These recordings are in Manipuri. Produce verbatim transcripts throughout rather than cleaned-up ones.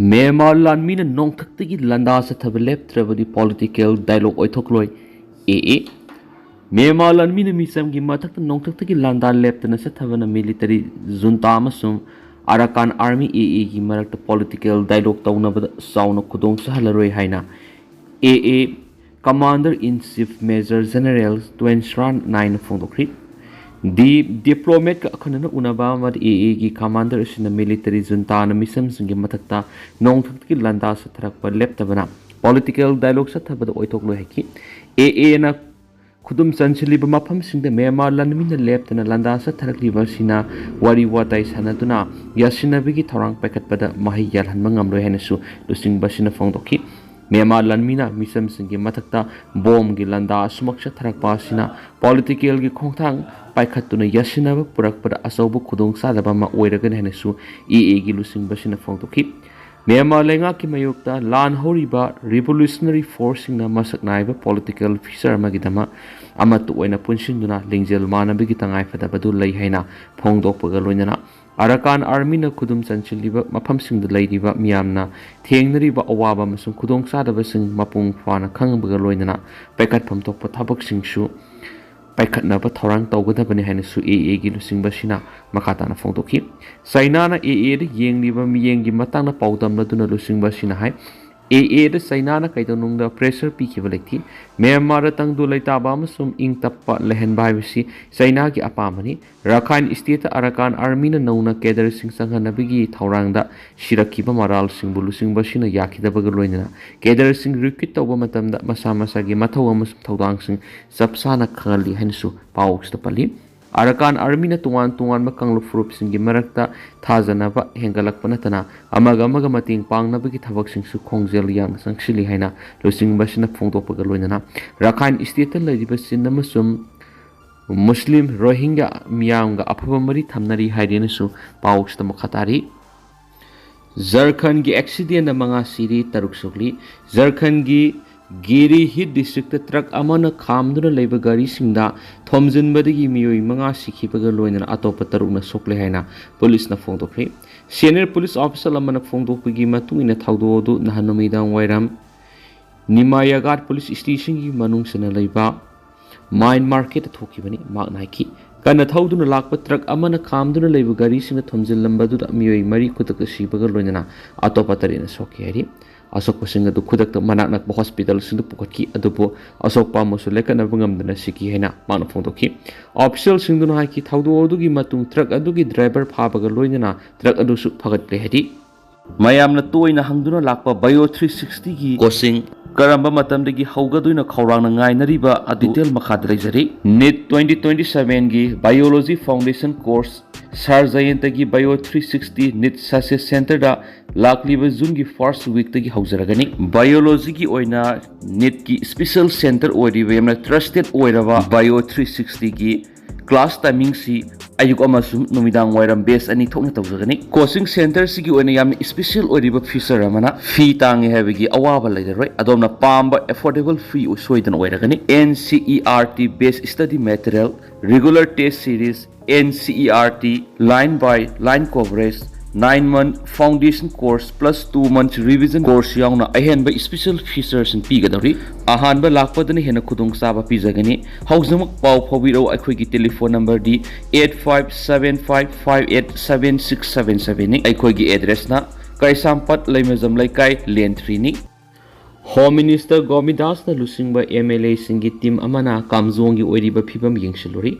ꯃ꯭ꯌꯥꯟꯃꯥꯔ ꯂꯥꯟꯃꯤꯅ ꯅꯣꯡꯊꯛꯇꯒꯤ ꯂꯥꯟꯗꯥ ꯆꯠꯊꯕ ꯂꯦꯞꯇ꯭ꯔꯕꯗꯤ political dialogue ꯑꯣꯏꯊꯣꯛꯂꯣꯏ, ꯑꯦ ꯑꯦ꯫ ꯃ꯭ꯌꯥꯟꯃꯥꯔ ꯂꯥꯟꯃꯤꯅ ꯃꯤꯆꯝꯒꯤ ꯃꯊꯛꯇ ꯅꯣꯡꯊꯛꯇꯒꯤ ꯂꯥꯟꯗꯥ ꯂꯦꯞꯇꯅ ꯆꯠꯊꯕꯅ military junta ꯑꯃꯁꯨꯡ Arakan Army, ꯑꯦ ꯑꯦꯒꯤ ꯃꯔꯛꯇ political dialogue ꯇꯧꯅꯕꯗ ꯆꯥꯎꯅ ꯈꯨꯗꯣꯡ ꯆꯥꯍꯜꯂꯔꯣꯏ ꯍꯥꯏꯅ ꯑꯦ ꯑꯦ Commander in Chief Major General Tuensran Naina ꯐꯣꯡꯗꯣꯛꯈꯤ꯫ ꯗꯤ ꯗꯤꯄ꯭ꯂꯣꯃꯦꯠꯀ ꯑꯈꯟꯅꯅ ꯎꯅꯕ ꯑꯃꯗ ꯑꯦ ꯑꯦꯒꯤ commander ꯑꯁꯤꯅ military juntaꯅ ꯃꯤꯆꯝꯁꯤꯡꯒꯤ ꯃꯊꯛꯇ ꯅꯣꯡꯊꯛꯇꯒꯤ ꯂꯥꯟꯗꯥ ꯆꯠꯊꯔꯛꯄ ꯂꯦꯞꯇꯕꯅ political dialogue ꯆꯠꯊꯕꯗ ꯑꯣꯏꯊꯣꯛꯂꯣꯏ ꯍꯥꯏꯈꯤ꯫ ꯑꯦ ꯑꯦꯅ ꯈꯨꯗꯨꯝ ꯆꯟꯁꯤꯜꯂꯤꯕ ꯃꯐꯝꯁꯤꯡꯗ ꯃ꯭ꯌꯥꯟꯃꯥꯔ ꯂꯥꯟꯃꯤꯅ ꯂꯦꯞꯇꯅ ꯂꯥꯟꯗꯥ ꯆꯠꯊꯔꯛꯂꯤꯕ ꯑꯁꯤꯅ ꯋꯥꯔꯤ ꯋꯥꯇꯥꯏ ꯁꯥꯟꯅꯗꯨꯅ ꯌꯥꯁꯤꯟꯅꯕꯒꯤ ꯊꯧꯔꯥꯡ ꯄꯥꯏꯈꯠꯄꯗ ꯃꯍꯩ ꯌꯥꯜꯍꯟꯕ ꯉꯝꯂꯣꯏ ꯍꯥꯏꯅꯁꯨ ꯂꯨꯆꯤꯡꯕ ꯑꯁꯤꯅ ꯐꯣꯡꯗꯣꯛꯈꯤ꯫ ꯃ꯭ꯌꯥꯟꯃꯥꯔ ꯂꯥꯟꯃꯤꯅ ꯃꯤꯆꯝꯁꯤꯡꯒꯤ ꯃꯊꯛꯇ ꯕꯣꯝꯒꯤ ꯂꯥꯟꯗꯥ ꯑꯁꯨꯃꯛ ꯆꯠꯊꯔꯛꯄ ꯑꯁꯤꯅ politicalꯒꯤ ꯈꯣꯡꯊꯥꯡ ꯄꯥꯏꯈꯠꯇꯨꯅ ꯌꯥꯁꯤꯟꯅꯕ ꯄꯨꯔꯛꯄꯗ ꯑꯆꯧꯕ ꯈꯨꯗꯣꯡꯆꯥꯗꯕ ꯑꯃ ꯑꯣꯏꯔꯒꯅꯤ ꯍꯥꯏꯅꯁꯨ ꯑꯦ ꯑꯦꯒꯤ ꯂꯨꯆꯤꯡꯕꯁꯤꯅ ꯐꯣꯡꯗꯣꯛꯈꯤ꯫ ꯃ꯭ꯌꯥꯟꯃꯥꯔ ꯂꯩꯉꯥꯛꯀꯤ ꯃꯥꯌꯣꯛꯇ ꯂꯥꯟ ꯍꯧꯔꯤꯕ revolutionary forceꯁꯤꯡꯅ ꯃꯁꯛ ꯅꯥꯏꯕ political fissure ꯑꯃꯒꯤꯗꯃꯛ ꯑꯃꯠꯇ ꯑꯣꯏꯅ ꯄꯨꯟꯁꯤꯟꯗꯨꯅ ꯂꯤꯡꯖꯦꯜ ꯃꯥꯟꯅꯕꯒꯤ ꯇꯉꯥꯏꯐꯗꯕꯗꯨ ꯂꯩ ꯍꯥꯏꯅ ꯐꯣꯡꯗꯣꯛꯄꯒ ꯂꯣꯏꯅꯅ Arakan Armyꯅ ꯈꯨꯗꯨꯝ ꯆꯟꯁꯤꯜꯂꯤꯕ ꯃꯐꯝꯁꯤꯡꯗ ꯂꯩꯔꯤꯕ ꯃꯤꯌꯥꯝꯅ ꯊꯦꯡꯅꯔꯤꯕ ꯑꯋꯥꯕ ꯑꯃꯁꯨꯡ ꯈꯨꯗꯣꯡꯆꯥꯗꯕꯁꯤꯡ ꯃꯄꯨꯡ ꯐꯥꯅ ꯈꯪꯕꯒ ꯂꯣꯏꯅꯅ ꯄꯥꯏꯈꯠꯐꯝ ꯊꯣꯛꯄ ꯊꯕꯛꯁꯤꯡꯁꯨ ꯄꯥꯏꯈꯠꯅꯕ ꯊꯧꯔꯥꯡ ꯇꯧꯒꯗꯕꯅꯤ ꯍꯥꯏꯅꯁꯨ ꯑꯦ ꯑꯦꯒꯤ ꯂꯨꯆꯤꯡꯕꯁꯤꯅ ꯃꯈꯥ ꯇꯥꯅ ꯐꯣꯡꯗꯣꯛꯈꯤ꯫ ꯆꯩꯅꯥꯅ ꯑꯦ ꯑꯦꯗ ꯌꯦꯡꯂꯤꯕ ꯃꯤꯠꯌꯦꯡꯒꯤ ꯃꯇꯥꯡꯗ ꯄꯥꯎꯗꯝꯅꯗꯨꯅ ꯂꯨꯆꯤꯡꯕ ꯑꯁꯤꯅ ꯍꯥꯏ, ꯑꯦ ꯑꯦꯗ ꯆꯩꯅꯥꯅ ꯀꯩꯗꯧꯅꯨꯡꯗ pressure ꯄꯤꯈꯤꯕ ꯂꯩꯇꯦ꯫ ꯃ꯭ꯌꯥꯟꯃꯥꯔꯗ ꯇꯪꯗꯨ ꯂꯩꯇꯥꯕ ꯑꯃꯁꯨꯡ ꯏꯪ ꯇꯞꯄ ꯂꯩꯍꯟꯕ ꯍꯥꯏꯕꯁꯤ ꯆꯩꯅꯥꯒꯤ ꯑꯄꯥꯝꯕꯅꯤ꯫ ꯔꯥꯈꯥꯏꯟ stateꯇ Arakan Armyꯅ ꯅꯧꯅ cadreꯁꯤꯡ ꯆꯪꯍꯟꯅꯕꯒꯤ ꯊꯧꯔꯥꯡꯗ ꯁꯤꯔꯛꯈꯤꯕ ꯃꯔꯥꯜꯁꯤꯡꯕꯨ ꯂꯨꯆꯤꯡꯕꯁꯤꯅ ꯌꯥꯈꯤꯗꯕꯒ ꯂꯣꯏꯅꯅ cadreꯁꯤꯡ recruit ꯇꯧꯕ ꯃꯇꯝꯗ ꯃꯁꯥ ꯃꯁꯥꯒꯤ ꯃꯊꯧ ꯑꯃꯁꯨꯡ ꯊꯧꯗꯥꯡꯁꯤꯡ ꯆꯞ ꯆꯥꯅ ꯈꯪꯍꯜꯂꯤ ꯍꯥꯏꯅꯁꯨ ꯄꯥꯎꯁꯤꯗ ꯄꯜꯂꯤ꯫ Arakan Armyꯅ ꯇꯣꯉꯥꯟ ꯇꯣꯉꯥꯟꯕ ꯀꯥꯡꯂꯨꯞ ꯐꯨꯔꯨꯞꯁꯤꯡꯒꯤ ꯃꯔꯛꯇ ꯊꯥꯖꯅꯕ ꯍꯦꯟꯒꯠꯂꯛꯄ ꯅꯠꯇꯅ ꯑꯃꯒ ꯑꯃꯒ ꯃꯇꯦꯡ ꯄꯥꯡꯅꯕꯒꯤ ꯊꯕꯛꯁꯤꯡꯁꯨ ꯈꯣꯡꯖꯦꯜ ꯌꯥꯡꯅ ꯆꯪꯁꯤꯜꯂꯤ ꯍꯥꯏꯅ ꯂꯨꯆꯤꯡꯕꯁꯤꯅ ꯐꯣꯡꯗꯣꯛꯄꯒ ꯂꯣꯏꯅꯅ ꯔꯥꯈꯥꯏꯟ stateꯇ ꯂꯩꯔꯤꯕ ꯆꯤꯟ ꯑꯃꯁꯨꯡ ꯃꯨꯁꯂꯤꯝ ꯔꯣꯍꯤꯡꯒ꯭ꯌꯥ ꯃꯤꯌꯥꯝꯒ ꯑꯐꯕ ꯃꯔꯤ ꯊꯝꯅꯔꯤ ꯍꯥꯏꯔꯦꯅꯁꯨ ꯄꯥꯎꯁꯤꯗ ꯃꯈꯥ ꯇꯥꯔꯤ꯫ ꯖꯔꯈꯟꯒꯤ accidentꯗ ꯃꯉꯥ ꯁꯤꯔꯤ, ꯇꯔꯨꯛ ꯁꯣꯛꯂꯤ꯫ ꯖꯔꯈꯟꯒꯤ ꯒꯤꯔꯤꯍꯤꯠ districtꯇ truck ꯑꯃꯅ ꯈꯥꯝꯗꯨꯅ ꯂꯩꯕ ꯒꯥꯔꯤꯁꯤꯡꯗ ꯊꯣꯝꯖꯤꯟꯕꯗꯒꯤ ꯃꯤꯑꯣꯏ ꯃꯉꯥ ꯁꯤꯈꯤꯕꯒ ꯂꯣꯏꯅꯅ ꯑꯇꯣꯞꯄ ꯇꯔꯨꯛꯅ ꯁꯣꯛꯂꯦ ꯍꯥꯏꯅ ꯄꯨꯂꯤꯁꯅ ꯐꯣꯡꯗꯣꯛꯈ꯭ꯔꯦ꯫ Senior police officer ꯑꯃꯅ ꯐꯣꯡꯗꯣꯛꯄꯒꯤ ꯃꯇꯨꯡ ꯏꯟꯅ, ꯊꯧꯗꯣꯛ ꯑꯗꯨ ꯅꯍꯥꯟ ꯅꯨꯃꯤꯗꯥꯡ ꯋꯥꯏꯔꯝ ꯅꯤꯃꯥꯌꯥꯒꯥꯠ police stationꯒꯤ ꯃꯅꯨꯡ ꯆꯟꯅ ꯂꯩꯕ Mind Marketꯇ ꯊꯣꯛꯈꯤꯕꯅꯤ꯫ ꯃꯍꯥꯛꯅ ꯍꯥꯏꯈꯤ, ꯀꯟꯅ ꯊꯧꯗꯨꯅ ꯂꯥꯛꯄ truck ꯑꯃꯅ ꯈꯥꯝꯗꯨꯅ ꯂꯩꯕ ꯒꯥꯔꯤꯁꯤꯡꯗ ꯊꯣꯝꯖꯤꯜꯂꯝꯕꯗꯨꯗ ꯃꯤꯑꯣꯏ ꯃꯔꯤ ꯈꯨꯗꯛꯇ ꯁꯤꯕꯒ ꯂꯣꯏꯅꯅ ꯑꯇꯣꯞꯄ ꯇꯔꯦꯠꯅ ꯁꯣꯛꯈꯤ ꯍꯥꯏꯔꯤ꯫ ꯑꯁꯣꯛꯄꯁꯤꯡ ꯑꯗꯨ ꯈꯨꯗꯛꯇ ꯃꯅꯥꯛ ꯅꯛꯄ hospitalꯁꯤꯡꯗ ꯄꯨꯈꯠꯈꯤ, ꯑꯗꯨꯕꯨ ꯑꯁꯣꯛꯄ ꯑꯃꯁꯨ ꯂꯦꯡꯈꯠꯅꯕ ꯉꯝꯗꯅ ꯁꯤꯈꯤ ꯍꯥꯏꯅ ꯃꯍꯥꯛꯅ ꯐꯣꯡꯗꯣꯛꯈꯤ꯫ Officialꯁꯤꯡꯗꯨꯅ ꯍꯥꯏꯈꯤ, ꯊꯧꯗꯣꯛ ꯑꯗꯨꯒꯤ ꯃꯇꯨꯡ truck ꯑꯗꯨꯒꯤ driver ꯐꯥꯕꯒ ꯂꯣꯏꯅꯅ truck ꯑꯗꯨꯁꯨ ꯐꯒꯠꯂꯦ ꯍꯥꯏꯔꯤ꯫ ꯃꯌꯥꯝꯅ ꯇꯣꯏꯅ ꯍꯪꯗꯨꯅ ꯂꯥꯛꯄ Bio three sixtyꯒꯤ coaching ꯀꯔꯝꯕ ꯃꯇꯝꯗꯒꯤ ꯍꯧꯒꯗꯣꯏꯅꯣ ꯈꯧꯔꯥꯡꯅ ꯉꯥꯏꯅꯔꯤꯕ ꯑꯗꯨ detail ꯃꯈꯥꯗ ꯂꯩꯖꯔꯤ꯫ NEET twenty twenty sevenꯒꯤ Biology Foundation Course Sir Jayantagi Bio three sixty NEET Success Centerꯗ ꯂꯥꯛꯂꯤꯕ Juneꯒꯤ first weekꯇꯒꯤ ꯍꯧꯖꯔꯒꯅꯤ꯫ Biologyꯒꯤ ꯑꯣꯏꯅ NEETꯀꯤ special center ꯑꯣꯏꯔꯤꯕ ꯌꯥꯝꯅ trusted ꯑꯣꯏꯔꯕ Bio three sixtyꯒꯤ class timingꯁꯤ ꯑꯌꯨꯛ ꯑꯃꯁꯨꯡ ꯅꯨꯃꯤꯗꯥꯡ ꯋꯥꯏꯔꯝ batch ꯑꯅꯤ ꯊꯣꯛꯅ ꯇꯧꯖꯒꯅꯤ꯫ Coaching centerꯁꯤꯒꯤ ꯑꯣꯏꯅ ꯌꯥꯝꯅ special ꯑꯣꯏꯔꯤꯕ feature ꯑꯃꯅ fee ꯇꯥꯡꯉꯦ ꯍꯥꯏꯕꯒꯤ ꯑꯋꯥꯕ ꯂꯩꯔꯔꯣꯏ꯫ ꯑꯗꯣꯝꯅ ꯄꯥꯝꯕ affordable fee ꯁꯣꯏꯗꯅ ꯑꯣꯏꯔꯒꯅꯤ꯫ NCERT based study material, regular test series, NCERT line by line coverage, nine month foundation course plus two months revision course ꯌꯥꯎꯅ ꯑꯍꯦꯟꯕ special featuresꯁꯤꯡ ꯄꯤꯒꯗꯧꯔꯤ꯫ ꯑꯍꯥꯟꯕ ꯂꯥꯛꯄꯗꯅ ꯍꯦꯟꯅ ꯈꯨꯗꯣꯡꯆꯥꯕ ꯄꯤꯖꯒꯅꯤ꯫ ꯍꯧꯖꯤꯛꯃꯛ ꯄꯥꯎ ꯐꯥꯎꯕꯤꯔꯛꯎ꯫ ꯑꯩꯈꯣꯏꯒꯤ telephone numberꯗꯤ eight five seven five five eight seven six seven sevenꯅꯤ꯫ ꯑꯩꯈꯣꯏꯒꯤ addressꯅ ꯀꯩꯁꯥꯝꯄꯥꯠ ꯂꯩꯃꯖꯝ ꯂꯩꯀꯥꯏ, lane threeꯅꯤ꯫ Home Minister ꯒꯣꯕꯤꯟꯗꯥꯁꯅ ꯂꯨꯆꯤꯡꯕ MLAꯁꯤꯡꯒꯤ team ꯑꯃꯅ ꯀꯥꯝꯖꯣꯡꯒꯤ ꯑꯣꯏꯔꯤꯕ ꯐꯤꯕꯝ ꯌꯦꯡꯁꯤꯜꯂꯨꯔꯤ꯫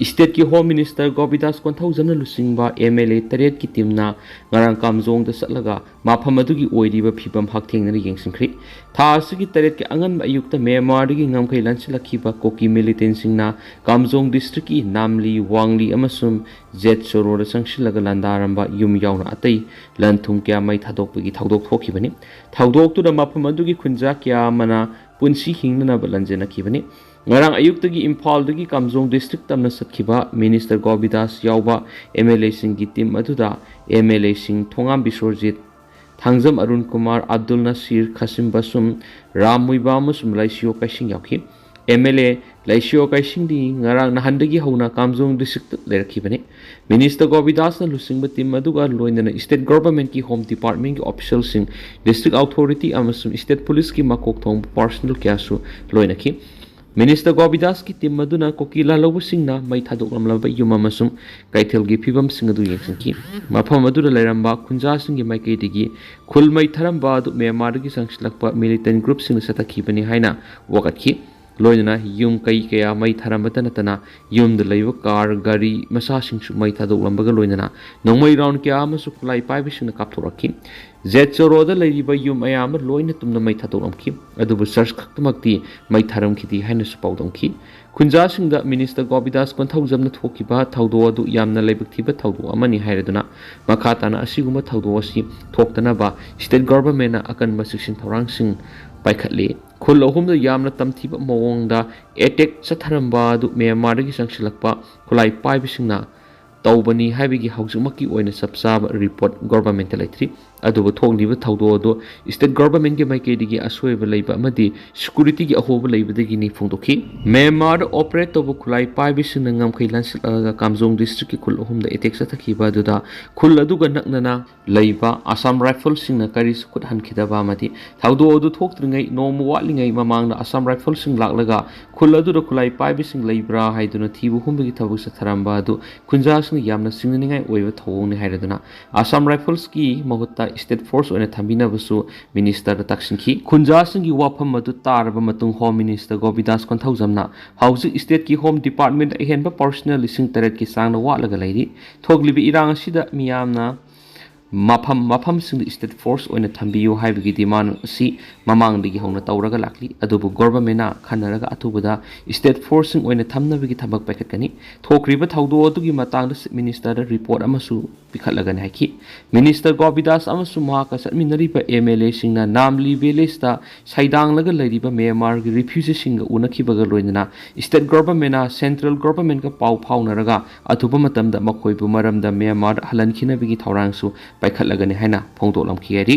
Stateꯀꯤ Home Minister ꯒꯣꯕꯤꯟꯗꯥꯁ ꯀꯣꯟꯊꯧꯖꯝꯅ ꯂꯨꯆꯤꯡꯕ MLA ꯇꯔꯦꯠꯀꯤ teamꯅ ꯉꯔꯥꯡ ꯀꯥꯝꯖꯣꯡꯗ ꯆꯠꯂꯒ ꯃꯐꯝ ꯑꯗꯨꯒꯤ ꯑꯣꯏꯔꯤꯕ ꯐꯤꯕꯝ ꯍꯛꯊꯦꯡꯅꯅ ꯌꯦꯡꯁꯤꯟꯈ꯭ꯔꯤ꯫ ꯊꯥ ꯑꯁꯤꯒꯤ ꯇꯔꯦꯠꯀꯤ ꯑꯉꯟꯕ ꯑꯌꯨꯛꯇ ꯃ꯭ꯌꯥꯟꯃꯥꯔꯗꯒꯤ ꯉꯝꯈꯩ ꯂꯥꯟꯁꯤꯜꯂꯛꯈꯤꯕ ꯀꯨꯀꯤ militantꯁꯤꯡꯅ ꯀꯥꯝꯖꯣꯡ districtꯀꯤ ꯅꯥꯝꯂꯤ, ꯋꯥꯡꯂꯤ ꯑꯃꯁꯨꯡ ꯖꯦꯠ ꯁꯣꯔꯣꯗ ꯆꯪꯁꯤꯜꯂꯒ ꯂꯥꯟꯗꯥꯔꯝꯕ ꯌꯨꯝ ꯌꯥꯎꯅ ꯑꯇꯩ ꯂꯟ ꯊꯨꯝ ꯀꯌꯥ ꯃꯩ ꯊꯥꯗꯣꯛꯄꯒꯤ ꯊꯧꯗꯣꯛ ꯊꯣꯛꯈꯤꯕꯅꯤ꯫ ꯊꯧꯗꯣꯛꯇꯨꯗ ꯃꯐꯝ ꯑꯗꯨꯒꯤ ꯈꯨꯟꯖꯥ ꯀꯌꯥ ꯑꯃꯅ ꯄꯨꯟꯁꯤ ꯍꯤꯡꯅꯅꯕ ꯂꯥꯟꯖꯦꯟꯅꯈꯤꯕꯅꯤ꯫ ꯉꯔꯥꯡ ꯑꯌꯨꯛꯇꯒꯤ ꯏꯝꯐꯥꯜꯗꯒꯤ ꯀꯥꯝꯖꯣꯡ district ꯇꯝꯅ ꯆꯠꯈꯤꯕ Minister ꯒꯣꯕꯤꯟꯗꯥꯁ ꯌꯥꯎꯕ MLAꯁꯤꯡꯒꯤ team ꯑꯗꯨꯗ MLAꯁꯤꯡ ꯊꯣꯉꯥꯝ ꯕꯤꯁ꯭ꯋꯔꯖꯤꯠ, ꯊꯥꯡꯖꯝ ꯑꯔꯨꯟ ꯀꯨꯃꯥꯔ, ꯑꯕꯗꯨꯜ ꯅꯁꯤꯔ, ꯈꯥꯁꯤꯝ ꯕꯥꯁꯨꯝ, ꯔꯥꯝ ꯃꯨꯏꯕꯥ ꯑꯃꯁꯨꯡ ꯂꯥꯏꯁꯤꯌꯣ ꯀꯩꯁꯤꯡ ꯌꯥꯎꯈꯤ꯫ ꯑꯦꯝ ꯑꯦꯜ ꯑꯦ ꯂꯩꯁꯤꯌꯣ ꯀꯩꯁꯤꯡꯗꯤ ꯉꯔꯥꯡ ꯅꯍꯥꯟꯗꯒꯤ ꯍꯧꯅ ꯀꯥꯝꯖꯣꯡ ꯗꯤꯁꯇ꯭ꯔꯤꯛꯇ ꯂꯩꯔꯛꯈꯤꯕꯅꯤ꯫ ꯃꯤꯅꯤꯁꯇꯔ ꯒꯣꯕꯤꯗꯥꯁꯅ ꯂꯨꯆꯤꯡꯕ ꯇꯤꯝ ꯑꯗꯨꯒ ꯂꯣꯏꯅꯅ ꯁ꯭ꯇꯦꯠ ꯒꯣꯚꯔꯟꯃꯦꯟꯠꯀꯤ ꯍꯣꯝ ꯗꯤꯄꯥꯔꯠꯃꯦꯟꯠꯀꯤ ꯑꯣꯐꯤꯁꯤꯌꯦꯜꯁꯤꯡ, ꯗꯤꯁꯇ꯭ꯔꯤꯛ ꯑꯣꯊꯣꯔꯤꯇꯤ ꯑꯃꯁꯨꯡ ꯁ꯭ꯇꯦꯠ ꯄꯨꯂꯤꯁꯀꯤ ꯃꯀꯣꯛ ꯊꯣꯡꯕ ꯄꯥꯔꯁꯅꯦꯜ ꯀꯌꯥꯁꯨ ꯂꯣꯏꯅꯈꯤ꯫ ꯃꯤꯅꯤꯁꯇꯔ ꯒꯣꯕꯤꯗꯥꯁꯀꯤ ꯇꯤꯝ ꯑꯗꯨꯅ ꯀꯨꯀꯤ ꯂꯥꯜꯍꯧꯕꯁꯤꯡꯅ ꯃꯩ ꯊꯥꯗꯣꯛꯂꯝꯂꯕ ꯌꯨꯝ ꯑꯃꯁꯨꯡ ꯀꯩꯊꯦꯜꯒꯤ ꯐꯤꯕꯝꯁꯤꯡ ꯑꯗꯨ ꯌꯦꯡꯁꯤꯟꯈꯤ꯫ ꯃꯐꯝ ꯑꯗꯨꯗ ꯂꯩꯔꯝꯕ ꯈꯨꯟꯖꯥꯁꯤꯡꯒꯤ ꯃꯥꯏꯀꯩꯗꯒꯤ ꯈꯨꯜ ꯃꯩ ꯊꯥꯔꯝꯕ ꯑꯗꯨ ꯃ꯭ꯌꯥꯟꯃꯥꯔꯗꯒꯤ ꯆꯪꯁꯤꯜꯂꯛꯄ ꯃꯤꯂꯤꯇꯦꯟꯠ ꯒ꯭ꯔꯨꯞꯁꯤꯡꯅ ꯆꯠꯊꯈꯤꯕꯅꯤ ꯍꯥꯏꯅ ꯋꯥꯀꯠꯈꯤ꯫ ꯂꯣꯏꯅꯅ ꯌꯨꯝ ꯀꯩ ꯀꯌꯥ ꯃꯩ ꯊꯥꯔꯝꯕꯇ ꯅꯠꯇꯅ ꯌꯨꯝꯗ ꯂꯩꯕ ꯀꯥꯔ, ꯒꯥꯔꯤ ꯃꯆꯥꯁꯤꯡꯁꯨ ꯃꯩ ꯊꯥꯗꯣꯛꯂꯝꯕꯒ ꯂꯣꯏꯅꯅ ꯅꯣꯡꯃꯩ ꯔꯥꯎꯟ ꯀꯌꯥ ꯑꯃꯁꯨ ꯈꯨꯠꯂꯥꯏ ꯄꯥꯏꯕꯁꯤꯡꯅ ꯀꯥꯞꯊꯣꯔꯛꯈꯤ꯫ ꯖꯦꯠ ꯆꯣꯔꯣꯗ ꯂꯩꯔꯤꯕ ꯌꯨꯝ ꯑꯌꯥꯝꯕ ꯂꯣꯏꯅ ꯇꯨꯝꯅ ꯃꯩ ꯊꯥꯗꯣꯛꯂꯝꯈꯤ, ꯑꯗꯨꯕꯨ ꯆꯔꯆ ꯈꯛꯇꯃꯛꯇꯤ ꯃꯩ ꯊꯥꯔꯝꯈꯤꯗꯦ ꯍꯥꯏꯅꯁꯨ ꯄꯥꯎꯗꯝꯈꯤ꯫ ꯈꯨꯟꯖꯥꯁꯤꯡꯗ ꯃꯤꯅꯤꯁꯇꯔ ꯒꯣꯕꯤꯗꯥꯁ ꯀꯣꯟꯊꯧꯖꯝꯅ ꯊꯣꯛꯈꯤꯕ ꯊꯧꯗꯣꯛ ꯑꯗꯨ ꯌꯥꯝꯅ ꯂꯥꯏꯕꯛ ꯊꯤꯕ ꯊꯧꯗꯣꯛ ꯑꯃꯅꯤ ꯍꯥꯏꯔꯗꯨꯅ, ꯃꯈꯥ ꯇꯥꯅ ꯑꯁꯤꯒꯨꯝꯕ ꯊꯧꯗꯣꯛ ꯑꯁꯤ ꯊꯣꯛꯇꯅꯕ ꯁ꯭ꯇꯦꯠ ꯒꯣꯚꯔꯟꯃꯦꯟꯠꯅ ꯑꯀꯟꯕ ꯆꯦꯛꯁꯤꯟ ꯊꯧꯔꯥꯡꯁꯤꯡ ꯄꯥꯏꯈꯠꯂꯤ꯫ ꯈꯨꯜ ꯑꯍꯨꯝꯗ ꯌꯥꯝꯅ ꯇꯝꯊꯤꯕ ꯃꯑꯣꯡꯗ ꯑꯦꯇꯦꯛ ꯆꯠꯊꯔꯝꯕ ꯑꯗꯨ ꯃ꯭ꯌꯥꯟꯃꯥꯔꯗꯒꯤ ꯆꯪꯁꯤꯜꯂꯛꯄ ꯈꯨꯠꯂꯥꯏ ꯄꯥꯏꯕꯁꯤꯡꯅ ꯇꯧꯕꯅꯤ ꯍꯥꯏꯕꯒꯤ ꯍꯧꯖꯤꯛꯃꯛꯀꯤ ꯑꯣꯏꯅ ꯆꯞ ꯆꯥꯕ ꯔꯤꯄꯣꯔꯠ ꯒꯣꯚꯔꯟꯃꯦꯟꯠꯇ ꯂꯩꯇ꯭ꯔꯤ꯫ ꯑꯗꯨꯕꯨ ꯊꯣꯛꯂꯤꯕ ꯊꯧꯗꯣꯛ ꯑꯗꯨ ꯁ꯭ꯇꯦꯠ ꯒꯣꯚꯔꯟꯃꯦꯟꯠꯀꯤ ꯃꯥꯏꯀꯩꯗꯒꯤ ꯑꯁꯣꯏꯕ ꯂꯩꯕ ꯑꯃꯗꯤ ꯁꯦꯀ꯭ꯌꯨꯔꯤꯇꯤꯒꯤ ꯑꯍꯣꯕ ꯂꯩꯕꯗꯒꯤꯅꯤ ꯐꯣꯡꯗꯣꯛꯈꯤ꯫ ꯃ꯭ꯌꯥꯟꯃꯥꯔꯗ ꯑꯣꯄꯔꯦꯠ ꯇꯧꯕ ꯈꯨꯠꯂꯥꯏ ꯄꯥꯏꯕꯁꯤꯡꯅ ꯉꯝꯈꯩ ꯂꯥꯟꯁꯤꯜꯂꯛꯂꯒ ꯀꯥꯝꯖꯣꯡ ꯗꯤꯁꯇ꯭ꯔꯤꯛꯀꯤ ꯈꯨꯜ ꯑꯍꯨꯝꯗ ꯑꯦꯇꯦꯛ ꯆꯠꯊꯈꯤꯕ ꯑꯗꯨꯗ ꯈꯨꯜ ꯑꯗꯨꯒ ꯅꯛꯅꯅ ꯂꯩꯕ ꯑꯁꯥꯝ ꯔꯥꯏꯐꯜꯁꯤꯡꯅ ꯀꯔꯤꯁꯨ ꯈꯨꯠ ꯍꯟꯈꯤꯗꯕ ꯑꯃꯗꯤ ꯊꯧꯗꯣꯛ ꯑꯗꯨ ꯊꯣꯛꯇ꯭ꯔꯤꯉꯩ ꯅꯣꯡꯃ ꯋꯥꯠꯂꯤꯉꯩ ꯃꯃꯥꯡꯗ ꯑꯁꯥꯝ ꯔꯥꯏꯐꯜꯁꯤꯡ ꯂꯥꯛꯂꯒ ꯈꯨꯜ ꯑꯗꯨꯗ ꯈꯨꯠꯂꯥꯏ ꯄꯥꯏꯕꯁꯤꯡ ꯂꯩꯕ꯭ꯔꯥ ꯍꯥꯏꯗꯨꯅ ꯊꯤꯕ ꯍꯨꯝꯕꯒꯤ ꯊꯕꯛ ꯆꯠꯊꯔꯝꯕ ꯑꯗꯨ ꯈꯨꯟꯖꯥꯁꯤꯡꯅ ꯌꯥꯝꯅ ꯆꯤꯡꯅꯅꯤꯡꯉꯥꯏ ꯑꯣꯏꯕ ꯊꯧꯑꯣꯡꯅꯤ ꯍꯥꯏꯔꯗꯨꯅ ꯑꯁꯥꯝ ꯔꯥꯏꯐꯜꯁꯀꯤ ꯃꯍꯨꯠꯇ ꯁ꯭ꯇꯦꯠ ꯐꯣꯔꯁ ꯑꯣꯏꯅ ꯊꯝꯕꯤꯅꯕꯁꯨ ꯃꯤꯅꯤꯁꯇꯔꯗ ꯇꯥꯛꯁꯤꯟꯈꯤ꯫ ꯈꯨꯟꯖꯥꯁꯤꯡꯒꯤ ꯋꯥꯐꯝ ꯑꯗꯨ ꯇꯥꯔꯕ ꯃꯇꯨꯡ ꯍꯣꯝ ꯃꯤꯅꯤꯁꯇꯔ ꯒꯣꯕꯤꯗꯥꯁ ꯀꯣꯟꯊꯧꯖꯝꯅ ꯍꯧꯖꯤꯛ ꯁ꯭ꯇꯦꯠꯀꯤ ꯍꯣꯝ ꯗꯤꯄꯥꯔꯠꯃꯦꯟꯠ ꯑꯍꯦꯟꯕ ꯄꯥꯔꯁꯅꯦꯜ ꯂꯤꯁꯤꯡ ꯇꯔꯦꯠꯀꯤ ꯆꯥꯡꯗ ꯋꯥꯠꯂꯒ ꯂꯩꯔꯤ꯫ ꯊꯣꯛꯂꯤꯕ ꯏꯔꯥꯡ ꯑꯁꯤꯗ ꯃꯤꯌꯥꯝꯅ ꯃꯐꯝ ꯃꯐꯝꯁꯤꯡꯗ ꯁ꯭ꯇꯦꯠ ꯐꯣꯔꯁ ꯑꯣꯏꯅ ꯊꯝꯕꯤꯌꯨ ꯍꯥꯏꯕꯒꯤ ꯗꯤꯃꯥꯟ ꯑꯁꯤ ꯃꯃꯥꯡꯗꯒꯤ ꯍꯧꯅ ꯇꯧꯔꯒ ꯂꯥꯛꯂꯤ꯫ ꯑꯗꯨꯕꯨ ꯒꯣꯚꯔꯟꯃꯦꯟꯠꯅ ꯈꯟꯅꯔꯒ ꯑꯊꯨꯕꯗ ꯁ꯭ꯇꯦꯠ ꯐꯣꯔꯁꯁꯤꯡ ꯑꯣꯏꯅ ꯊꯝꯅꯕꯒꯤ ꯊꯕꯛ ꯄꯥꯏꯈꯠꯀꯅꯤ꯫ ꯊꯣꯛꯈ꯭ꯔꯤꯕ ꯊꯧꯗꯣꯛ ꯑꯗꯨꯒꯤ ꯃꯇꯥꯡꯗ ꯆꯤꯐ ꯃꯤꯅꯤꯁꯇꯔꯗ ꯔꯤꯄꯣꯔꯠ ꯑꯃꯁꯨ ꯄꯤꯈꯠꯂꯒꯅꯤ ꯍꯥꯏꯈꯤ꯫ ꯃꯤꯅꯤꯁꯇꯔ ꯒꯣꯕꯤꯗꯥꯁ ꯑꯃꯁꯨꯡ ꯃꯍꯥꯛꯀ ꯆꯠꯃꯤꯟꯅꯔꯤꯕ ꯑꯦꯝ ꯑꯦꯜ ꯑꯦꯁꯤꯡꯅ ꯅꯥꯝꯂꯤ ꯚꯤꯂꯦꯖꯇ ꯁꯩꯗꯥꯡꯂꯒ ꯂꯩꯔꯤꯕ ꯃ꯭ꯌꯥꯟꯃꯥꯔꯒꯤ ꯔꯤꯐ꯭ꯌꯨꯖꯤꯁꯤꯡꯒ ꯎꯅꯈꯤꯕꯒ ꯂꯣꯏꯅꯅ ꯁ꯭ꯇꯦꯠ ꯒꯣꯚꯔꯟꯃꯦꯟꯠꯅ ꯁꯦꯟꯇ꯭ꯔꯦꯜ ꯒꯣꯚꯔꯟꯃꯦꯟꯠꯀ ꯄꯥꯎ ꯐꯥꯎꯅꯔꯒ ꯑꯊꯨꯕ ꯃꯇꯝꯗ ꯃꯈꯣꯏꯕꯨ ꯃꯔꯝꯗ ꯃ꯭ꯌꯥꯟꯃꯥꯔꯗ ꯍꯜꯍꯟꯈꯤꯅꯕꯒꯤ ꯊꯧꯔꯥꯡꯁꯨ ꯄꯥꯏꯈꯠꯂꯒꯅꯤ ꯍꯥꯏꯅ ꯐꯣꯡꯗꯣꯛꯂꯝꯈꯤ ꯍꯥꯏꯔꯤ꯫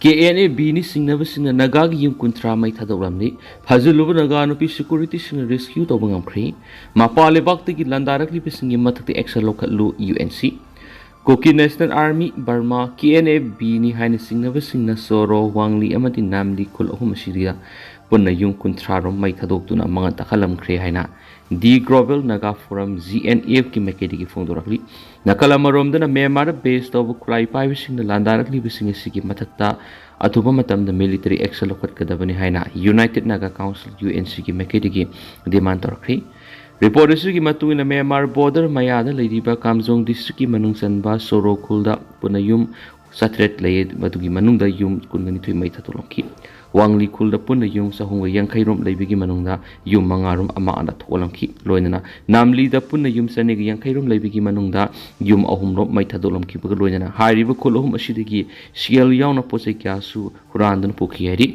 ꯀꯦ ꯑꯦꯟ ꯑꯦ ꯕꯤꯅꯤ ꯁꯤꯡꯅꯕꯁꯤꯡꯅ ꯅꯥꯒꯥꯒꯤ ꯌꯨꯝ ꯀꯨꯟꯊ꯭ꯔꯥ ꯃꯩ ꯊꯥꯗꯣꯛꯂꯝꯂꯤ꯫ ꯐꯥꯖꯤꯜꯂꯨꯕ ꯅꯥꯒꯥ ꯅꯨꯄꯤ ꯁꯦꯀ꯭ꯌꯨꯔꯤꯇꯤꯁꯤꯡꯅ ꯔꯦꯁꯀ꯭ꯌꯨ ꯇꯧꯕ ꯉꯝꯈ꯭ꯔꯦ꯫ ꯃꯄꯥꯟ ꯂꯩꯕꯥꯛꯇꯒꯤ ꯂꯥꯟꯗꯥꯔꯛꯂꯤꯕꯁꯤꯡꯒꯤ ꯃꯊꯛꯇ action ꯂꯧꯈꯠꯂꯨ U N C. Kuki national army, Burma, K N A ꯕꯤꯅꯤ ꯍꯥꯏꯅ ꯁꯤꯡꯅꯕꯁꯤꯡꯅ ꯁꯣꯔꯣ, ꯋꯥꯡꯂꯤ ꯑꯃꯗꯤ ꯅꯥꯝꯂꯤ ꯈꯨꯜ ꯑꯍꯨꯝ ꯑꯁꯤꯗ ꯄꯨꯟꯅ ꯌꯨꯝ ꯀꯨꯟꯊ꯭ꯔꯥ ꯔꯣꯝ ꯃꯩ ꯊꯥꯗꯣꯛꯇꯨꯅ ꯃꯉꯥ ꯇꯥꯈꯠꯂꯝꯈ꯭ꯔꯦ ꯍꯥꯏꯅ the global Naga forum, G N ꯑꯦꯐꯀꯤ ꯃꯥꯏꯀꯩꯗꯒꯤ ꯐꯣꯡꯗꯣꯔꯛꯂꯤ꯫ ꯅꯥꯀꯜ ꯑꯃꯔꯣꯝꯗꯅ ꯃ꯭ꯌꯥꯟꯃꯥꯔꯗ ꯕꯦꯁ ꯇꯧꯕ ꯈꯨꯠꯂꯥꯏ ꯄꯥꯏꯕꯁꯤꯡꯅ ꯂꯥꯟꯗꯥꯔꯛꯂꯤꯕꯁꯤꯡ ꯑꯁꯤꯒꯤ ꯃꯊꯛꯇ ꯑꯊꯨꯕ ꯃꯇꯝꯗ ꯃꯤꯂꯤꯇꯔꯤ ꯑꯦꯛꯁꯟ ꯂꯧꯈꯠꯀꯗꯕꯅꯤ ꯍꯥꯏꯅ united Naga council, U N ꯁꯤꯒꯤ ꯃꯥꯏꯀꯩꯗꯒꯤ ꯗꯤꯃꯥꯟ ꯇꯧꯔꯛꯈ꯭ꯔꯤ꯫ ꯔꯤꯄꯣꯔꯠ ꯑꯁꯤꯒꯤ ꯃꯇꯨꯡ ꯏꯟꯅ ꯃ꯭ꯌꯥꯟꯃꯥꯔ ꯕꯣꯔꯗꯔ ꯃꯌꯥꯗ ꯂꯩꯔꯤꯕ ꯀꯥꯝꯖꯣꯡ ꯗꯤꯁꯇ꯭ꯔꯤꯛꯀꯤ ꯃꯅꯨꯡ ꯆꯟꯕ ꯁꯣꯔꯣ ꯈꯨꯜꯗ ꯄꯨꯟꯅ ꯌꯨꯝ ꯆꯥꯇ꯭ꯔꯦꯠ ꯂꯩ, ꯃꯗꯨꯒꯤ ꯃꯅꯨꯡꯗ ꯌꯨꯝ ꯀꯨꯟꯒ ꯅꯤꯊꯣꯏ ꯃꯩ ꯊꯥꯗꯣꯛꯂꯝꯈꯤ꯫ ꯋꯥꯡꯂꯤ ꯈꯨꯜꯗ ꯄꯨꯟꯅ ꯌꯨꯝ ꯆꯍꯨꯝꯒ ꯌꯥꯡꯈꯩ ꯔꯣꯝ ꯂꯩꯕꯒꯤ ꯃꯅꯨꯡꯗ ꯌꯨꯝ ꯃꯉꯥ ꯔꯣꯝ ꯑꯃ ꯑꯃ ꯊꯣꯛꯍꯜꯂꯝꯈꯤ꯫ ꯂꯣꯏꯅꯅ ꯅꯥꯝꯂꯤꯗ ꯄꯨꯟꯅ ꯌꯨꯝ ꯆꯅꯤꯒ ꯌꯥꯡꯈꯩ ꯔꯣꯝ ꯂꯩꯕꯒꯤ ꯃꯅꯨꯡꯗ ꯌꯨꯝ ꯑꯍꯨꯝ ꯔꯣꯝ ꯃꯩ ꯊꯥꯗꯣꯛꯂꯝꯈꯤꯕꯒ ꯂꯣꯏꯅꯅ ꯍꯥꯏꯔꯤꯕ ꯈꯨꯜ ꯑꯍꯨꯝ ꯑꯁꯤꯗꯒꯤ ꯁꯦꯜ ꯌꯥꯎꯅ ꯄꯣꯠ ꯆꯩ ꯀꯌꯥꯁꯨ ꯍꯨꯔꯥꯟꯗꯨꯅ ꯄꯨꯈꯤ ꯍꯥꯏꯔꯤ꯫